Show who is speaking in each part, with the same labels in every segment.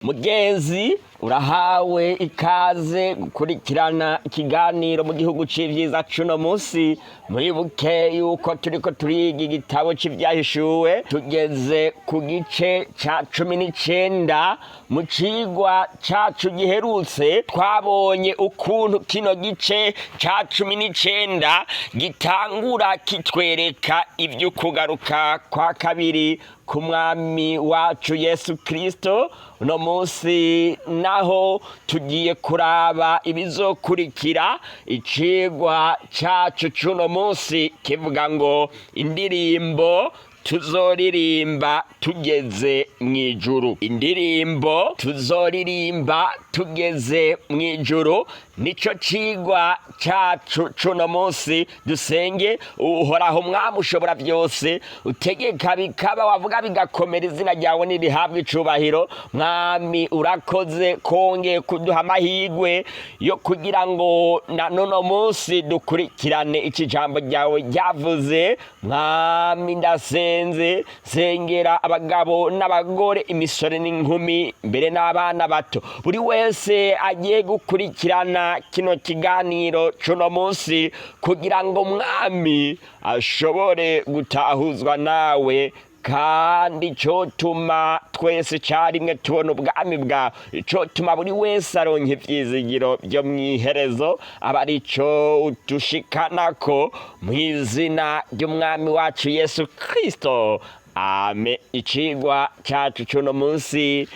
Speaker 1: Mugenzi, urahawe ikaze gukurikirana ikiganiro mu gihugu c'ivyiza c'uno munsi. Mwibuke yuko turiko turiga igitabo c'Ivyahishuwe, tugeze ku gice ca 19. Mu cigwa cacu giherutse twabonye ukuntu kino gice ca 19 gitangura kitwereka ivy'ukugaruka kwa kabiri k'umwami wacu Yesu Kristo. Uno munsi naho tugiye kuraba ibizokurikira. Icigwa cacu c'uno munsi kivuga ngo indirimbo tuzoririmba tugeze mw'ijuru. Indirimbo tuzoririmba tugeze mw'ijuru nico cigwa cacu c'uno munsi. Dusenge. Uhoraho Mwami ushobora byose, utegeka bikaba, wavuga bigakomera, izina ryawe nirihabwa icubahiro. Mwami, urakoze kongeye kuduha amahirwe yo kugira ngo na nuno munsi dukurikirane iki jambo ryawe ryavuze. Mwami, ndasenze, sengera abagabo n'abagore, imisore n'inkumi, mbere n'abana bato, buri wese agiye gukurikirana kino kiganiro c'uno munsi, kugira ngo Mwami ashobore gutahuzwa nawe, kandi cotuma twese carimwe tubona ubwami bwawe, cotuma buri wese aronka ivyizigiro vyo mw'iherezo, aba arico udushikanako, mw'izina ry'umwami wacu Yesu Kristo, amen. Icigwa cacu c'uno munsi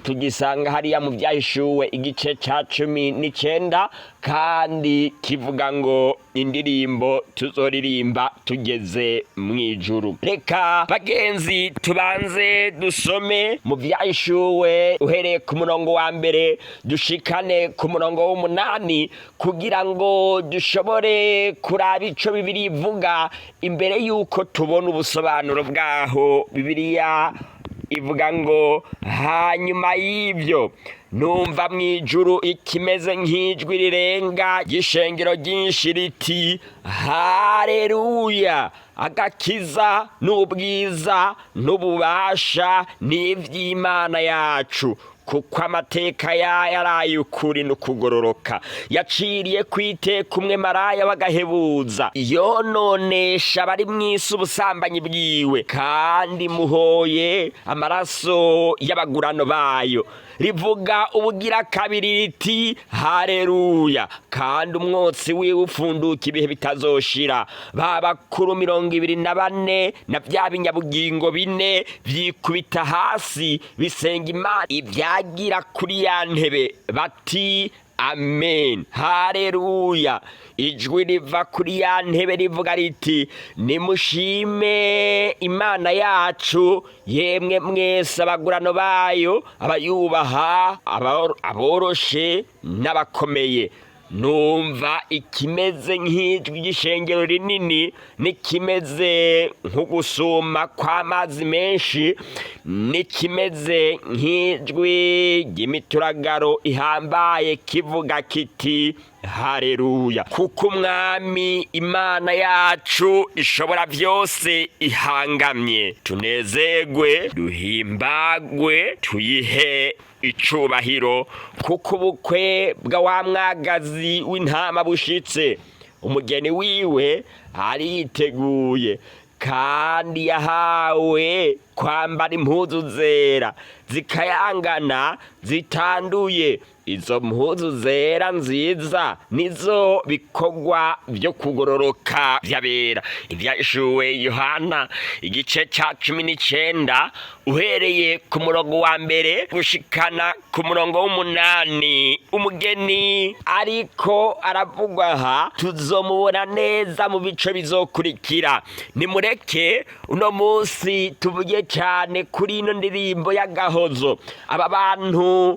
Speaker 1: tugisanga hariya mu Vyahishuwe igice ca 19, kandi kivuga ngo indirimbo tuzoririmba tugeze mw'ijuru. Reka bagenzi tubanze dusome mu Vyahishuwe uhereye ku murongo wa mbere dushikane ku murongo w'umunani, kugira ngo dushobore kuraba ico Bibiliya ivuga imbere y'uko tubona ubusobanuro bwaho. Bibiliya ivuga ngo: "Hanyuma y'ibyo numva mu ijuru ikimeze nk'ijwi rirenga ry'ishengero ryinshi riti: 'Hareruya! Agakiza n'ubwiza n'ububasha n'ivy'Imana yacu, kuko amateka yayo ari ay'ukuri n'ukugororoka. Yaciriye kwiteka umwe maraya bagahebuza yononesha abari mw'isi ubusambanyi bwiwe, kandi muhoye amaraso y'abagurano bayo.' Rivuga ubugira kabiri riti: 'Hareruya! Kandi umwotsi wiwe ufunduka ibihe bitazoshira.' Ba bakuru 24 na bya binyabugingo bine vyikubita hasi bisenga Imana ibyagira kuri ya ntebe, bati: 'Amen, hareruya!' Ijwi riva kuri ya ntebe rivuga riti: 'Nimushime Imana yacu, yemwe mwese abagurano bayo, abayubaha, aboroshe n'abakomeye.' Numva ikimeze nk'ijwi ry'ishengero rinini, n'ikimeze nk'ugusuma kw'amazi menshi, n'ikimeze nk'ijwi ry'imituragaro ihambaye, kivuga kiti: 'Hareruya, kuko umwami Imana yacu ishobora byose ihangamye. Tunezerwe, duhimbagwe, tuyihe icubahiro, kuko ubukwe bwa wa mwagazi w'intama bushitse. Umugeni wiwe ariteguye, kandi yahawe kwambara impuzu zera zikayangana zitanduye. Izo mpuzu zera nziza nizo bikorwa byo kugororoka vy'abera.'" Ivyashuwe Yohana igice ca 19, uhereye ku murongo wa mbere gushikana ku murongo w'umunani. Umugeni ariko aravugwa aha tuzomubona neza mu bice bizokurikira. Nimureke uno munsi tuvuge cyane kuri ino ndirimbo y'agahozo. Aba bantu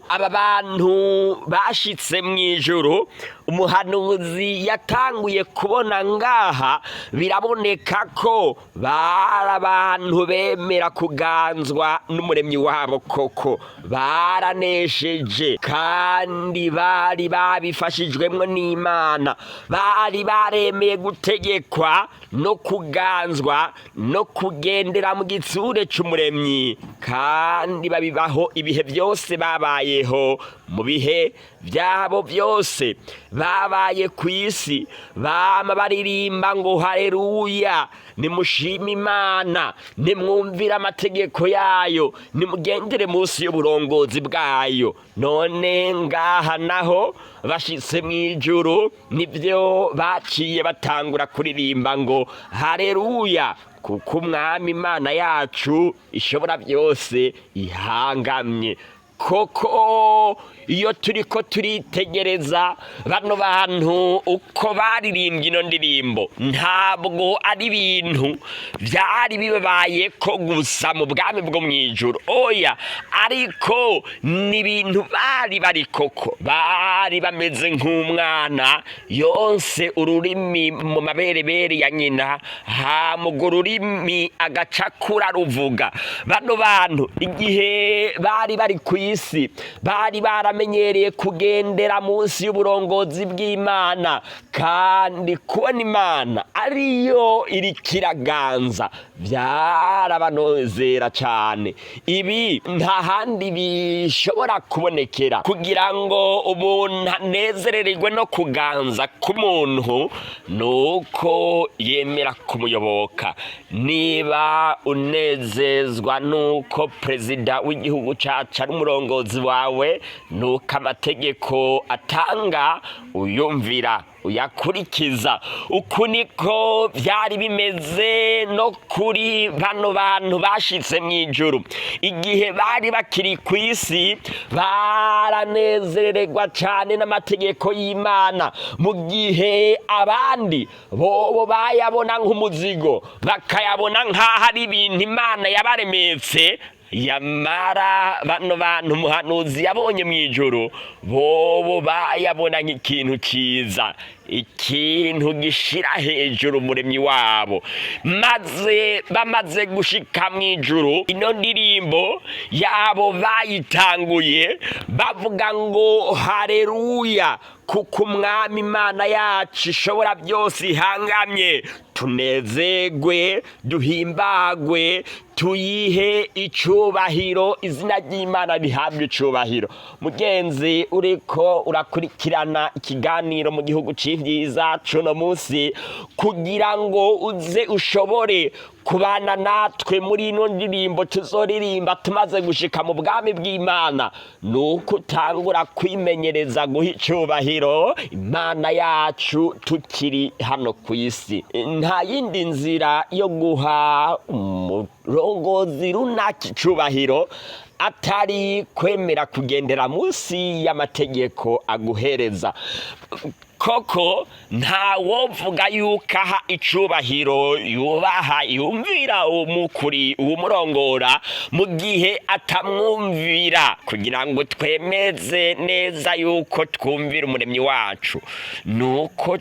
Speaker 1: bashitse mu ijuru. Umuhanuzi yatanguye kubona ngaha, biraboneka ko bari abantu bemera kuganzwa n'umuremyi wabo, koko baranesheje kandi bari babifashijwemwo n'Imana, bari baremeye gutegekwa no kuganzwa no kugendera mu gitsure c'umuremyi, kandi babibaho ibihe byose babayeho. Mu bihe byabo byose babaye ku isi, bama baririmba ngo: "Hareruya, nimushime Imana, nimwumvire amategeko yayo, nimugendere munsi y'uburongozi bwayo." None ngaha naho bashitse mu ijuru, nibyo baciye batangura kuririmba ngo: "Hareruya, kuko Umwami Imana yacu ishobora byose ihangamye." Koko iyo turiko turitegereza bano bantu uko baririmbye ino ndirimbo, ntabwo ari ibintu byari bibaye ko gusa mu bwami bwo mu ijuru, oya, ariko ni ibintu bari bari koko bari bameze nk'umwana yonse ururimi mu maberebere ya nyina, hama urwo rurimi agacakura ruvuga. Bano bantu igihe bari bari ku isi bari baramenyereye kugendera munsi y'uburongozi bw'Imana, kandi kubona Imana ariyo iriko iraganza byarabanozera cyane. Ibi nta handi bishobora kubonekera. Kugira ngo umuntu anezerererwe no kuganza k'umuntu, ni uko yemera kumuyoboka. Niba unezezwa n'uko perezida w'igihugu cacu ari umurongozi wawe, nuko amategeko atanga uyumvira, uyakurikiza. Uku niko byari bimeze no kuri bano bantu bashitse mu ijuru. Igihe bari bakiri ku isi baranezererwa cyane n'amategeko y'Imana, mu gihe abandi bobo bayabona nk'umuzigo, bakayabona nk'aho ari ibintu Imana yabaremetse. Yamara bano bantu umuhanuzi yabonye mu ijuru bobo bayabona nk'ikintu cyiza, ikintu gishira hejuru umuremyi wabo. Maze bamaze gushika mu ijuru, ino ndirimbo yabo bayitanguye bavuga ngo: "Hareruya, kuko Umwami Imana yacu ishobora byose ihangamye, tunezerwe, duhimbagwe, tuyihe icubahiro." Izina ry'Imana rihabwe icubahiro. Mugenzi uriko urakurikirana ikiganiro mu gihugu c'ivyiza cuno munsi, kugira ngo uze ushobore kubana natwe muri ino ndirimbo tuzoririmba tumaze gushika mu bwami bw'Imana, nuko utangura kwimenyereza guha icubahiro Imana yacu tukiri hano ku isi. Nta yindi nzira yo guha umurongozi runaka icubahiro atari kwemera kugendera munsi y'amategeko aguhereza. Koko ntawovuga yuko aha icubahiro yubaha, yumvira umukuri uwumurongora, mu gihe atamwumvira. Kugira ngo twemeze neza yuko twumvira umuremyi wacu, nuko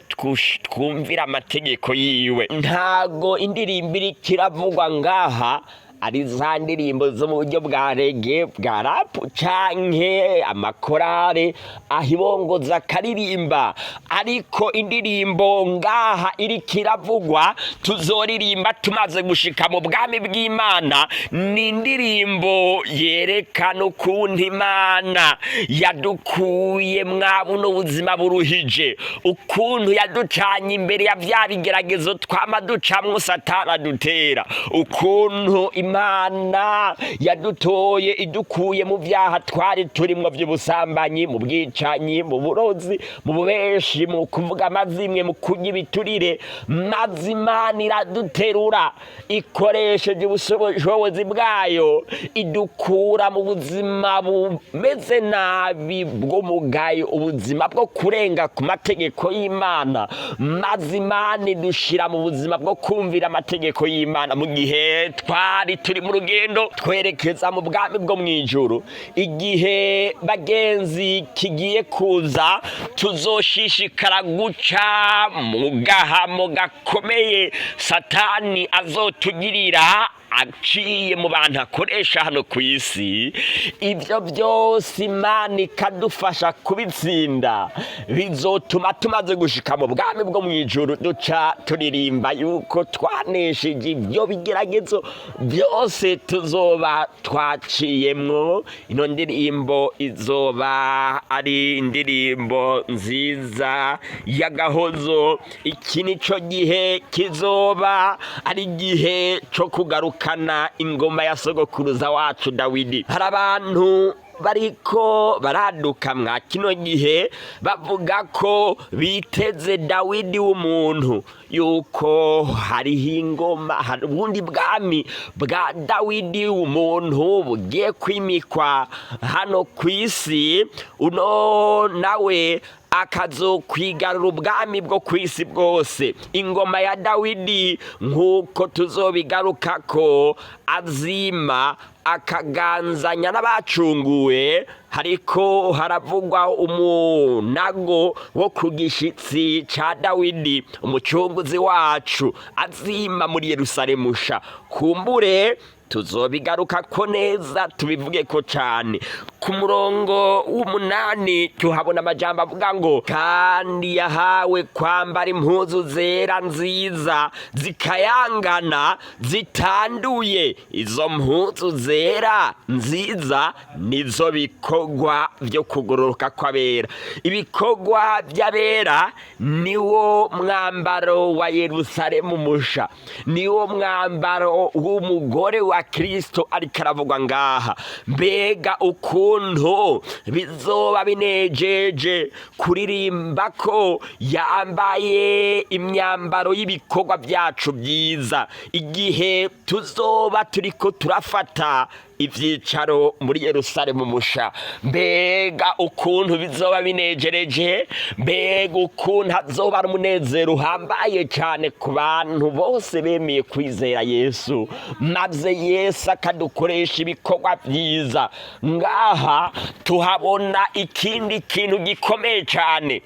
Speaker 1: twumvira amategeko yiwe. Ntago indirimbo iriko iravugwa ngaha ari za ndirimbo zo mu buryo bwa reggae, bwa rap, canke amakorale ahibongoza akaririmba, ariko indirimbo ngaha iriko iravugwa tuzoririmba tumaze gushika mu bwami bw'Imana ni indirimbo yerekana ukuntu Imana yadukuye mwa buno buzima buruhije, ukuntu yaducanye imbere ya vya bigeragezo twama ducamwo Satani adutera, ukuntu Imana yadutoye idukuye mu vyaha twari turimwo vy'ubusambanyi, mu bwicanyi, mu burozi, mu bubeshi, mu kuvuga amazimwe, mu kurya ibiturire, maze Imana iraduterura ikoresheje ubushobozi bwayo, idukura mu buzima bumeze nabi bw'umugayo, ubuzima bwo kurenga ku mategeko y'Imana, maze Imana idushira mu buzima bwo kumvira amategeko y'Imana mu gihe twari Kandi turi mu rugendo twerekeza mu bwami bwo mu ijuru. Igihe, bagenzi, kigiye kuza, tuzoshishikara guca mu gahamo gakomeye Satani azotugirira aciye mu bantu akoresha hano ku isi. Ibyo byose Imana ikadufasha kubitsinda, bizotuma tumaze gushika mu bwami bwo mu ijuru duca turirimba yuko twanesheje ibyo bigeragezo byose tuzoba twaciyemwo. Ino ndirimbo izoba ari indirimbo nziza y'agahozo. Iki nico gihe kizoba ari igihe cyo kugarukana ingoma ya sogokuruza wacu Dawidi. Hari abantu bariko baraduka mwa kino gihe bavuga ko biteze Dawidi w'umuntu, yuko hariho ingoma, hari ubundi bwami bwa Dawidi w'umuntu bugiye kwimikwa hano ku isi, uno nawe akazokwigarura ubwami bwo ku isi bwose, ingoma ya Dawidi, nk'uko tuzobigarukako, azima akaganzanya n'abacunguwe. Hariko haravugwa umunago wo ku gishitsi ca Dawidi, umucunguzi wacu, azima muri Yerusalemu sha. Kumbure tuzobigaruka ko neza, tubivuge ko cane. Ku murongo w'8 tuhabona amajambo avuga ngo: "Kandi yahawe kwambara impuzu zera nziza zikayangana zitanduye." Izo mpuzu zera nziza nizo bikorwa byo kugororoka kw'abera. Ibikorwa by'abera niwo mwambaro wa Yerusalemu musha, niwo mwambaro w'umugore wa Kristo ariko aravugwa ngaha. Mbega ukuntu bizoba binejeje kuririmba ko yambaye imyambaro y'ibikorwa byacu byiza igihe tuzoba turiko turafata ivyicaro muri Yerusalemu musha! Mbega ukuntu bizoba binejereje! Mbega ukuntu hazoba ari umunezero uhambaye cyane ku bantu bose bemeye kwizera Yesu, maze Yesu akadukoresha ibikorwa byiza! Ngaha tuhabona ikindi kintu gikomeye cyane.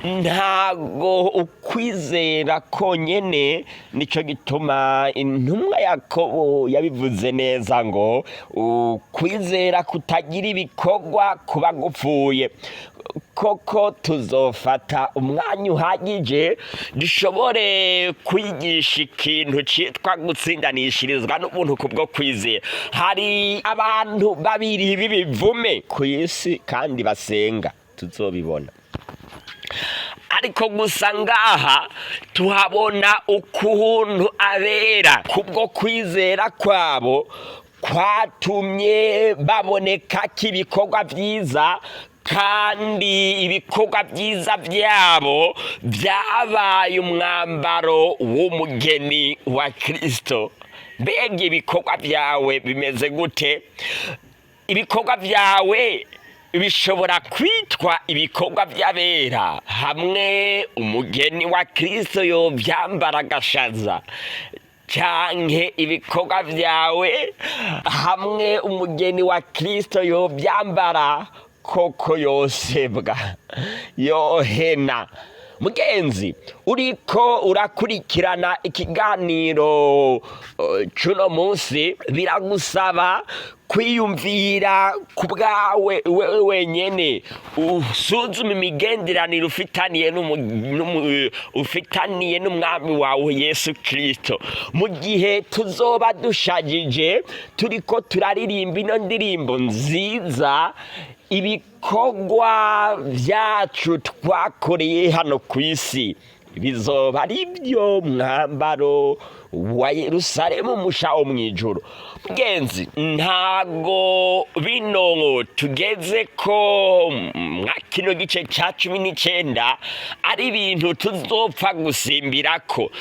Speaker 1: Ntago ukwizera konyene, nicyo gituma intumwa Yakobo yabivuze neza ngo ukwizera kutagira ibikorwa kuba gupfuye koko. Tuzofata umwanya uhagije dushobore kwigisha ikintu cyitwa gutsindanishirizwa n'ubuntu kubwo kwizera. Hari abantu babiri b'ibivume ku isi kandi basenga, tuzobibona. Ariko gusa ngaha tuhabona ukuntu abera kubwo kwizera kwabo kwatumye baboneka k'ibikorwa byiza, kandi ibikorwa byiza byabo byabaye umwambaro w'umugeni wa Kristo. Mbega ibikorwa byawe bimeze gute? Ibikorwa byawe bishobora kwitwa ibikorwa by'abera hamwe umugeni wa Kristo yobyambara agashaza, canke ibikorwa byawe hamwe umugeni wa Kristo yobyambara koko yosebwa, yohena? Mugenzi uriko urakurikirana ikiganiro cuno munsi, biragusaba kwiyumvira ku bwawe wewe wenyene, usuzuma imigenderanire ufitaniye n'umwami wawe Yesu Kristo. Mu gihe tuzoba dushajije turiko turaririmba ino ndirimbo nziza, ibikorwa byacu twakoreye hano ku isi bizoba ari byo mwambaro wa Yerusalemu musha wo mw'ijuru. Mugenzi, ntago bino tugeze ko mwa kino gice ca 19 ari ibintu tuzopfa gusimbirako.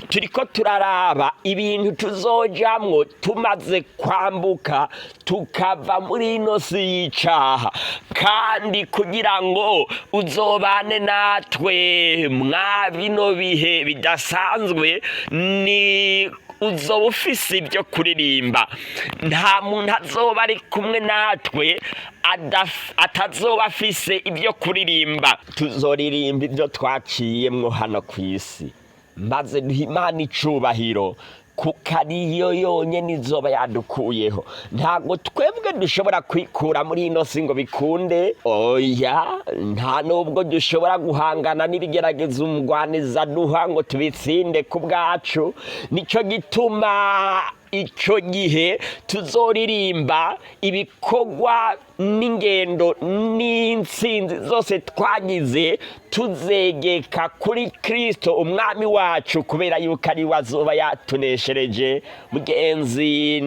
Speaker 1: Turiko turaraba ibintu tuzojamwo tumaze kwambuka tukava muri ino si y'icaha. Kandi kugira ngo uzobane natwe mwa bino bihe bidasanzwe ni Uzoba ufise ibyo kuririmba. Nta muntu azoba ari kumwe natwe atazoba afise ibyo kuririmba. Tuzoririmba ibyo twaciyemwo hano ku isi, maze duhe Imana icubahiro, kuko ariyo yonyine izoba yadukuyeho. Ntabwo twebwe dushobora kwikura muri ino si ngo bikunde, oya. Nta nubwo dushobora guhangana n'ibigeragezo umugwaniza duha ngo tubitsinde ku bwacu. Nicyo gituma icyo gihe tuzoririmba ibikorwa n'ingendo n'intsinzi zose twagize, tuzegeka kuri Kirisito Umwami wacu, kubera yuko ari we azoba yatuneshereje. Mugenzi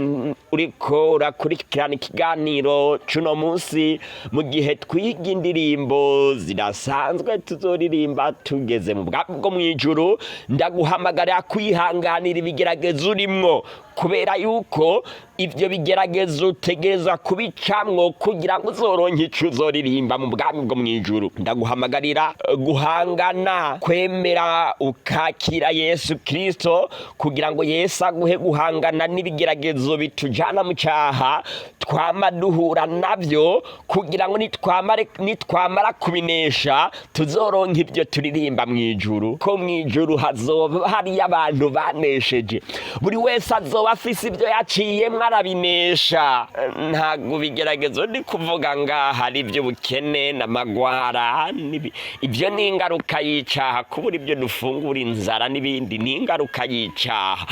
Speaker 1: uriko urakurikirana ikiganiro c'uno munsi, mu gihe twiga indirimbo zidasanzwe tuzoririmba tugeze mu bwami bwo mw'ijuru, ndaguhamagarira kwihanganira ibigeragezo urimwo, kubera yuko ibyo bigeragezo utegerezwa kubicamwo kugira ngo uzoronke ico uzoririmba mu bwami bwo mw'ijuru. Ndaguhamagarira guhangana, kwemera ukakira Yesu Kristo, kugira ngo Yesu aguhe guhangana n'ibigeragezo bitujana mu cyaha twama duhura nabyo, kugira ngo nitwamara kubinesha tuzoronke ibyo turirimba mw'ijuru, ko mw'ijuru hazoba hariyo abantu banesheje. Buri wese azoba afise ibyo yaciyemwo arabinesha. Ntabwo bigeragezo ndi kuvuga ngaha ari iby'ubukene n'amagwara, ibyo ni ingaruka y'icaha. Kubura ibyo dufungura, inzara n'ibindi ni ingaruka y'icaha.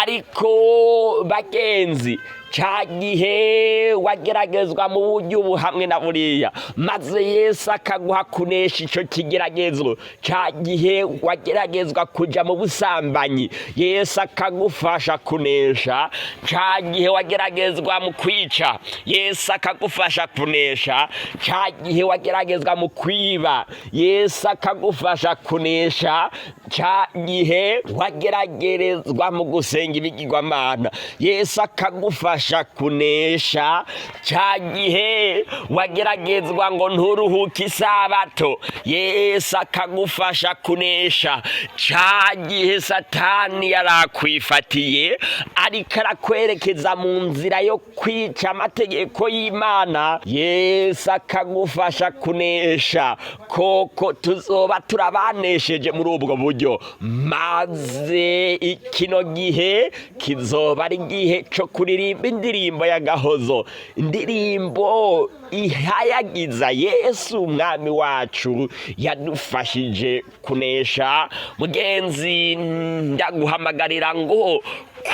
Speaker 1: Ariko bagenzi, ca gihe wageragezwa mu buryo ubu hamwe na buriya, maze Yesu akaguha kunesha ico kigeragezo, ca gihe wageragezwa kuja mu busambanyi, Yesu akagufasha kunesha, ca gihe wageragezwa mu kwica, Yesu akagufasha kunesha, ca gihe wageragezwa mu kwiba, Yesu akagufasha kunesha, ca gihe wageragerezwa mu gusenga ibigirwamana, Yesu akagufasha kunesha, ca gihe wageragezwa ngo nturuhuke isabato, Yesu akagufasha kunesha, ca gihe Satani yarakwifatiye ariko arakwerekeza mu nzira yo kwica amategeko y'Imana, Yesu akagufasha kunesha. Koko tuzoba turabanesheje muri ubwo buryo, maze ikino gihe kizoba ari igihe co kuririmba indirimbo y'agahozo, indirimbo ihayagiza Yesu Umwami wacu yadufashije kunesha. Mugenzi, ndaguhamagarira ngo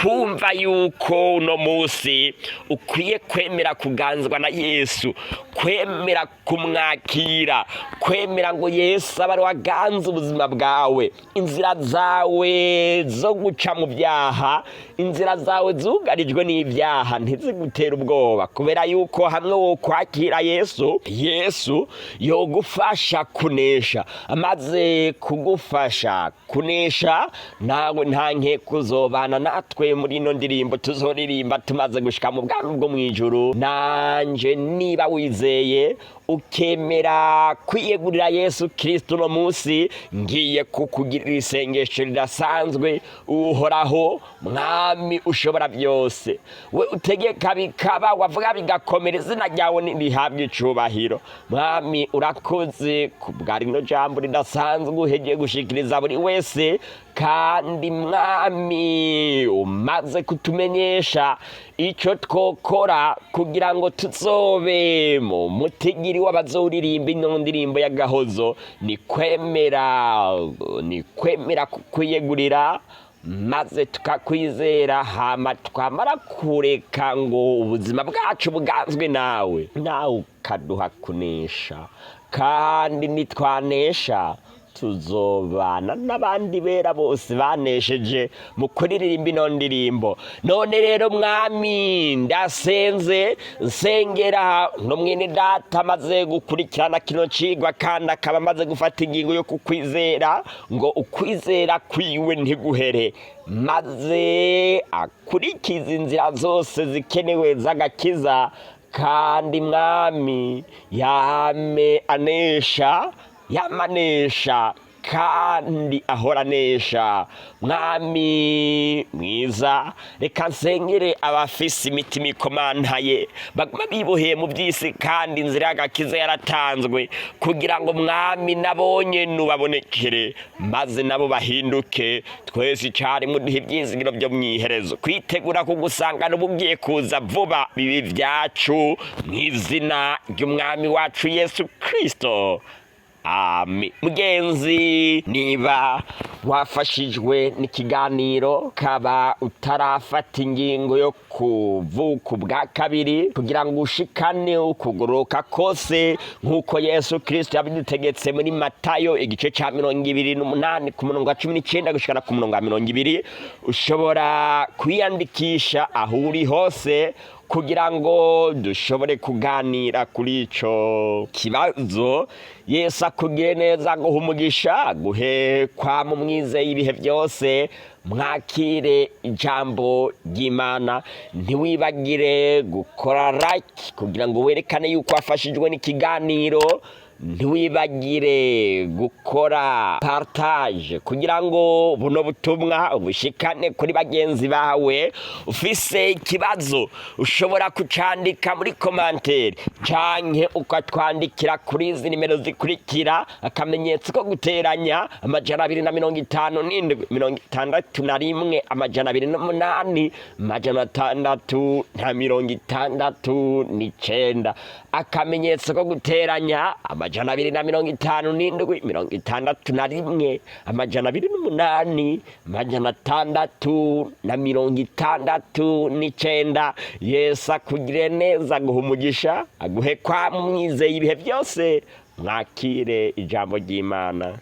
Speaker 1: kumva yuko uno munsi ukwiye kwemera kuganzwa na Yesu, kwemera kumwakira, kwemera ngo Yesu abe ari waganze ubuzima bwawe. Inzira zawe zo guca mu byaha, inzira zawe zugarijwe n'ibyaha, ntizigutere ubwoba, kubera yuko hamwe wo kwakira Yesu, Yesu yogufasha kunesha. Amaze kugufasha kunesha, nawe nta nkeka uzobana natwe muri ino ndirimbo tuzoririmba tumaze gushika mu bwami bwo mw'ijuru. Nanje niba wizeye ukemera kwiyegurira Yesu Kristo uno munsi, ngiye kukugirira isengesho ridasanzwe. Uhoraho Mwami ushobora byose, we utegeka bikaba, wavuga bigakomera, izina ryawe nirihabwe icubahiro. Mwami, urakoze kubwa rino jambo ridasanzwe uhegeye gushikiriza buri wese, kandi Mwami umaze kutumenyesha icyo twokora kugira ngo tuzobe mu mutigiri w'abazoririmba ino ndirimbo y'agahozo. Ni kwemera kukwiyegurira, maze tukakwizera, hama twamara kureka ngo ubuzima bwacu buganzwe nawe, nawe ukaduha kunesha. Kandi nitwanesha tuzobana n'abandi bera bose banesheje mu kuririmba ino ndirimbo. None rero Mwami, ndasenze, nsengera no mwene data amaze gukurikirana kino cigwa, kandi akaba amaze gufata ingingo yo kukwizera, ngo ukwizera kwiwe ntiguhere, maze akurikize inzira zose zikenewe z'agakiza. Kandi Mwami, yame anesha, yamanesha. Kandi ahora anesha. Mwami mwiza, reka nsengere abafise imitima ikomantaye, baguma biboheye mu by'isi kandi inzira y'agakiza yaratanzwe, kugira ngo, Mwami, nabonye nubabonekere maze nabo bahinduke. Twese icyarimwe duhe ibyizigiro byo mu iherezo, kwitegura kugusangana uba ugiye kuza vuba, bibi byacu, mu izina ry'Umwami wacu Yesu Kirisito, amen. Mugenzi, niba wafashijwe n'ikiganiro, kaba utarafata ingingo yo kuvuka ubwa kabiri kugira ngo ushikane ukugoroka kose nk'uko Yesu Kirisito yabidutegetse muri Matayo igice cya 28 ku murongo wa 19 gushikana ku murongo wa 20, ushobora kwiyandikisha aho uri hose kugira ngo dushobore kuganira kuri ico kibazo. Yesu akugire neza, guha umugisha, guhe kwama umwizeye ibihe byose. Mwakire ijambo ry'Imana. Ntiwibagire gukora like kugira ngo werekane yuko wafashijwe n'ikiganiro. Ntiwibagire gukora partage kugira ngo buno butumwa ubushikane kuri bagenzi bawe. Ufise ikibazo, ushobora kucandika muri commentaire canke ukatwandikira kuri izi nimero zikurikira: akamenyetso ko guteranya, 257 61 208 669, akamenyetso ko guteranya, 257 61 208 669. Yesu akugire neza, aguha umugisha, aguhe kwa mwizeye ibihe byose. Mwakire ijambo ry'Imana.